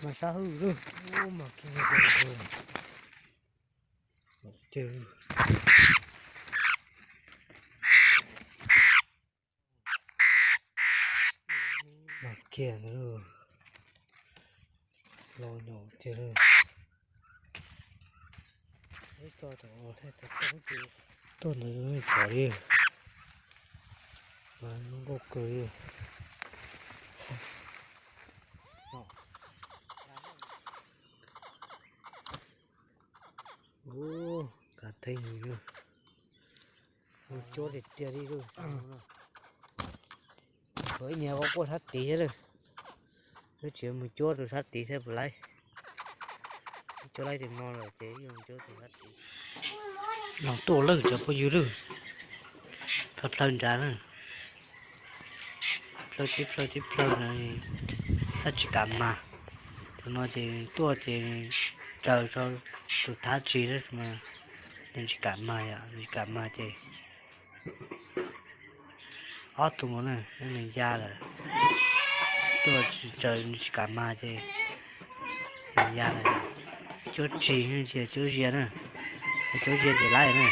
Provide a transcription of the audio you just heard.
Mas sab hwj lawm, mas kiag, mas kiag ntawd, los nyuam kiag lawm. Tuaj ntawd pom li, mas zoo nkauj kawg li. Ub, kav theej, mus cuab tiag tiag li lawm. Ib niag kuj sab tid thiab lawm. Wb tsis mus cuab rau sab tid thiab puas laib. Cuab laib tus no lawm ces mus cuab rau sab tid. Los tuaj lawm cov phooj ywg lawm. Plhaw plhaw nrad na. Plhaw tib plhaw tib plhaw no, tab tsis kam mag. Tus no ces tuaj ces raws rau tus thab tsis mas nws tsis kam mag yom, tsis kam mag ces ob tug na, nws ya lawm. Tuaj tsis raws nws tsis kam mag ces nws ya lawm. Cuab tsis, cuab zias na, cuab zias ces laib na.